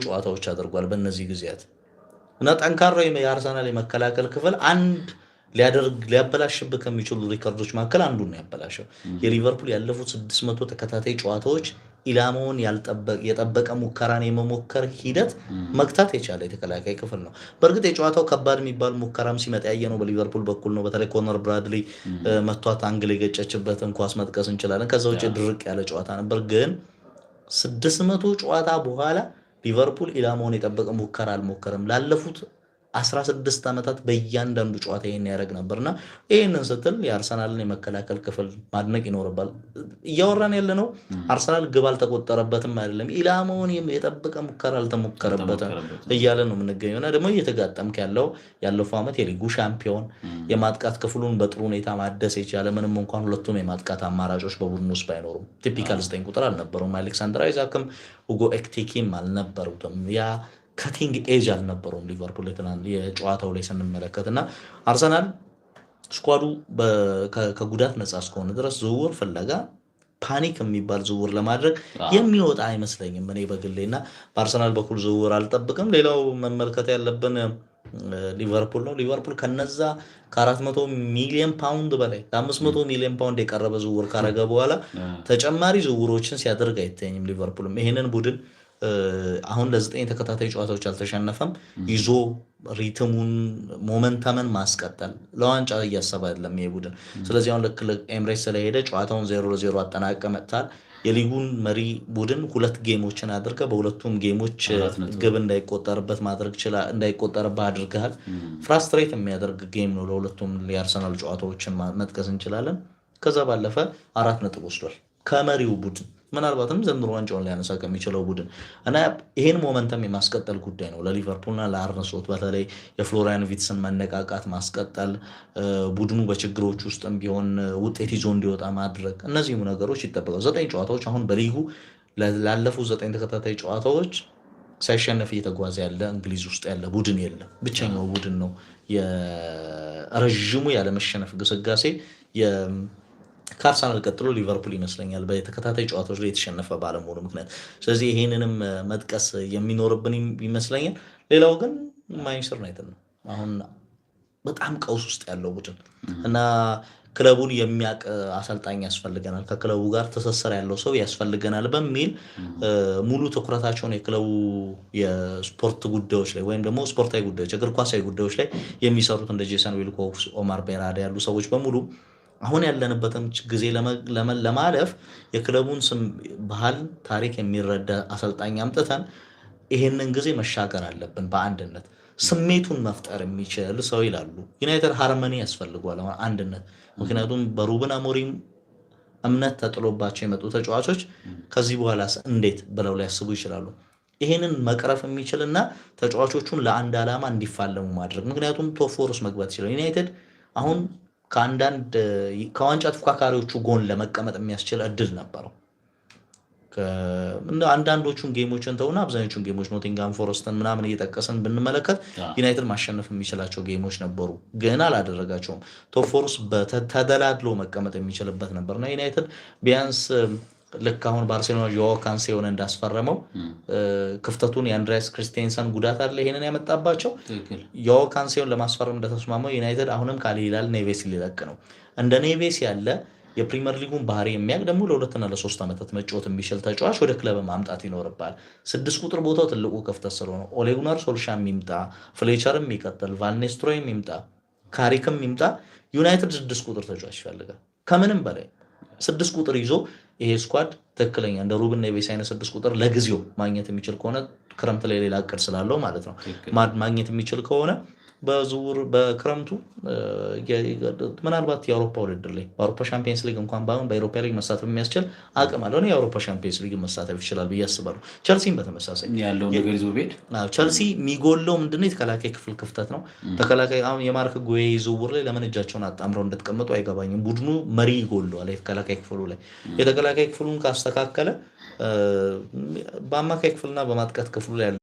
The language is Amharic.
ጨዋታዎች አድርጓል በእነዚህ ጊዜያት። እና ጠንካራው የአርሰናል የመከላከል ክፍል አንድ ሊያደርግ ሊያበላሽብህ ከሚችሉ ሪከርዶች መካከል አንዱን ነው ያበላሸው። የሊቨርፑል ያለፉት 600 ተከታታይ ጨዋታዎች ኢላማውን የጠበቀ ሙከራን የመሞከር ሂደት መግታት የቻለ የተከላካይ ክፍል ነው። በእርግጥ የጨዋታው ከባድ የሚባል ሙከራም ሲመጣ ያየነው በሊቨርፑል በኩል ነው። በተለይ ኮነር ብራድሊ መቷት angle የገጨችበትን ኳስ መጥቀስ እንችላለን። ከዛ ውጭ ድርቅ ያለ ጨዋታ ነበር። ግን 600 ጨዋታ በኋላ ሊቨርፑል ኢላማውን የጠበቀ ሙከራ አልሞከረም። ላለፉት 16 ዓመታት በእያንዳንዱ ጨዋታ ይህን ያደርግ ነበር። እና ይህንን ስትል የአርሰናልን የመከላከል ክፍል ማድነቅ ይኖርባል። እያወራን ያለ ነው አርሰናል ግብ አልተቆጠረበትም አይደለም፣ ኢላማውን የጠበቀ ሙከራ አልተሞከረበትም እያለ ነው የምንገኘው። እና ደግሞ እየተጋጠምክ ያለው ያለፈው ዓመት የሊጉ ሻምፒዮን፣ የማጥቃት ክፍሉን በጥሩ ሁኔታ ማደስ የቻለ፣ ምንም እንኳን ሁለቱም የማጥቃት አማራጮች በቡድን ውስጥ ባይኖሩም፣ typical 9 ቁጥር አልነበሩም። አሌክሳንደር አይዛክም ሁጎ ኤክቲኪም አልነበሩትም። ያ cutting edge አልነበረውም ሊቨርፑል የጨዋታው ላይ ስንመለከት። እና አርሰናል squad ኡ ከጉዳት ነፃ እስከሆነ ድረስ ዝውውር ፍለጋ panic የሚባል ዝውውር ለማድረግ የሚወጣ አይመስለኝም እኔ በግሌ። እና በአርሰናል በኩል ዝውውር አልጠብቅም። ሌላው መመልከት ያለብን ሊቨርፑል ነው። ሊቨርፑል ከነዛ ከ400 ሚሊዮን ፓውንድ በላይ፣ ከ500 ሚሊዮን ፓውንድ የቀረበ ዝውውር ካረገ በኋላ ተጨማሪ ዝውውሮችን ሲያደርግ አይታየኝም። ሊቨርፑልም ይሄንን ቡድን አሁን ለ9 ተከታታይ ጨዋታዎች አልተሸነፈም፣ ይዞ rhythm ኡን momentum ን ማስቀጠል፣ ለዋንጫ እያሰበ አይደለም ይሄ ቡድን። ስለዚህ አሁን ልክ ኤምሬትስ ስለሄደ ጨዋታውን 0-0 አጠናቀ መጥታል። የሊጉን መሪ ቡድን ሁለት game ኦችን አድርገህ በሁለቱም game ኦች ግብ እንዳይቆጠርበት ማድረግ እንዳይቆጠርብህ አድርገሃል። Frustrate የሚያደርግ game ነው ለሁለቱም የአርሰናል ጨዋታዎችን መጥቀስ እንችላለን። ከዛ ባለፈ 4 ነጥብ ወስዷል ከመሪው ቡድን፣ ምናልባትም ዘንድሮ ዋንጫውን ሊያነሳ ከሚችለው ቡድን። እና ይህን momentum የማስቀጠል ጉዳይ ነው ለሊቨርፑልና ለአርነ ስሎት። በተለይ የፍሎሪያን ቪትስን መነቃቃት ማስቀጠል፣ ቡድኑ በችግሮች ውስጥም ቢሆን ውጤት ይዞ እንዲወጣ ማድረግ፣ እነዚህም ነገሮች ይጠበቃል። ዘጠኝ ጨዋታዎች አሁን በሊጉ ላለፉት 9 ተከታታይ ጨዋታዎች ሳይሸነፍ እየተጓዘ ያለ እንግሊዝ ውስጥ ያለ ቡድን የለም። ብቸኛው ቡድን ነው። የረዥሙ ያለመሸነፍ ግስጋሴ ከአርሰናል ቀጥሎ ሊቨርፑል ይመስለኛል፣ በተከታታይ ጨዋታዎች ላይ የተሸነፈ ባለመሆኑ ምክንያት። ስለዚህ ይሄንንም መጥቀስ የሚኖርብን ይመስለኛል። ሌላው ግን ማንቸስተር ዩናይትድ ነው። አሁን በጣም ቀውስ ውስጥ ያለው ቡድን እና ክለቡን የሚያውቅ አሰልጣኝ ያስፈልገናል፣ ከክለቡ ጋር ትስስር ያለው ሰው ያስፈልገናል በሚል ሙሉ ትኩረታቸውን የክለቡ የስፖርት ጉዳዮች ላይ ወይም ደግሞ ስፖርታዊ ጉዳዮች፣ እግር ኳሳዊ ጉዳዮች ላይ የሚሰሩት እንደ ጄሰን ዊልኮክስ፣ ኦማር ቤራዳ ያሉ ሰዎች በሙሉ አሁን ያለንበትን ጊዜ ለማለፍ የክለቡን ስም፣ ባህል፣ ታሪክ የሚረዳ አሰልጣኝ አምጥተን ይሄንን ጊዜ መሻገር አለብን፣ በአንድነት ስሜቱን መፍጠር የሚችል ሰው ይላሉ። ዩናይትድ harmony ያስፈልገዋል አሁን፣ አንድነት። ምክንያቱም በሩበን አሞሪም እምነት ተጥሎባቸው የመጡ ተጫዋቾች ከዚህ በኋላ እንዴት ብለው ሊያስቡ ይችላሉ። ይሄንን መቅረፍ የሚችልና ተጫዋቾቹን ለአንድ ዓላማ እንዲፋለሙ ማድረግ፣ ምክንያቱም top four ውስጥ መግባት ይችላል። ዩናይትድ አሁን ከአንዳንድ ከዋንጫ ተፎካካሪዎቹ ጎን ለመቀመጥ የሚያስችል እድል ነበረው። አንዳንዶቹን game ኦችን ተውና አብዛኞቹን game ኦች ኖቲንጋም ፎረስትን ምናምን እየጠቀስን ብንመለከት ዩናይትድ ማሸነፍ የሚችላቸው game ኦች ነበሩ፣ ግን አላደረጋቸውም። Top four ውስጥ ተደላድሎ መቀመጥ የሚችልበት ነበር። እና ዩናይትድ ቢያንስ ልክ አሁን ባርሴሎና ጆዋ ካንሴሎን እንዳስፈረመው፣ ክፍተቱን የአንድሪያስ ክሪስቴንሰን ጉዳት አለ ይሄንን ያመጣባቸው፣ ጆዋ ካንሴሎን ለማስፈረም እንደተስማማው ዩናይትድ አሁንም ካል ሂላል ኔቬስ ሊለቅ ነው። እንደ ኔቬስ ያለ የፕሪሚየር ሊጉን ባህሪ የሚያውቅ፣ ደግሞ ለ2ና ለ3 ዓመታት መጫወት የሚችል ተጫዋች ወደ ክለብ ማምጣት ይኖርባል። 6 ቁጥር ቦታው ትልቁ ክፍተት ስለሆነ ኦሌ ጉናር ሶልሻም ይምጣ፣ ፍሌቸርም ይቀጥል፣ ቫን ይምጣ፣ ካሪክም ይምጣ፣ ዩናይትድ 6 ቁጥር ተጫዋች ይፈልጋል። ከምንም በላይ 6 ቁጥር ይዞ ይሄ squad ትክክለኛ እንደ ሩብን ኔቬስ አይነት 6 ቁጥር ለጊዜው ማግኘት የሚችል ከሆነ፣ ክረምት ላይ ሌላ እቅድ ስላለው ማለት ነው፣ ማግኘት የሚችል ከሆነ በዝውውር በክረምቱ ምናልባት የአውሮፓ ውድድር ላይ፣ በአውሮፓ ሻምፒየንስ ሊግ እንኳን ባይሆን በአውሮፓ ሊግ መሳተፍ የሚያስችል አቅም አለው። የአውሮፓ ሻምፒየንስ ሊግ መሳተፍ ይችላል ብዬ አስባለሁ። ቸልሲም በተመሳሳይ ያለውን ነገር ይዞ ቢሄድ ቸልሲ የሚጎለው ምንድነው? የተከላካይ ክፍል ክፍተት ነው። ተከላካይ አሁን የማርክ ጉዌ ዝውውር ላይ ለምን እጃቸውን አጣምረው እንደተቀመጡ አይገባኝም። ቡድኑ መሪ ይጎለዋል የተከላካይ ክፍሉ ላይ። የተከላካይ ክፍሉን ካስተካከለ በአማካይ ክፍልና በማጥቃት ክፍሉ ላይ ያለ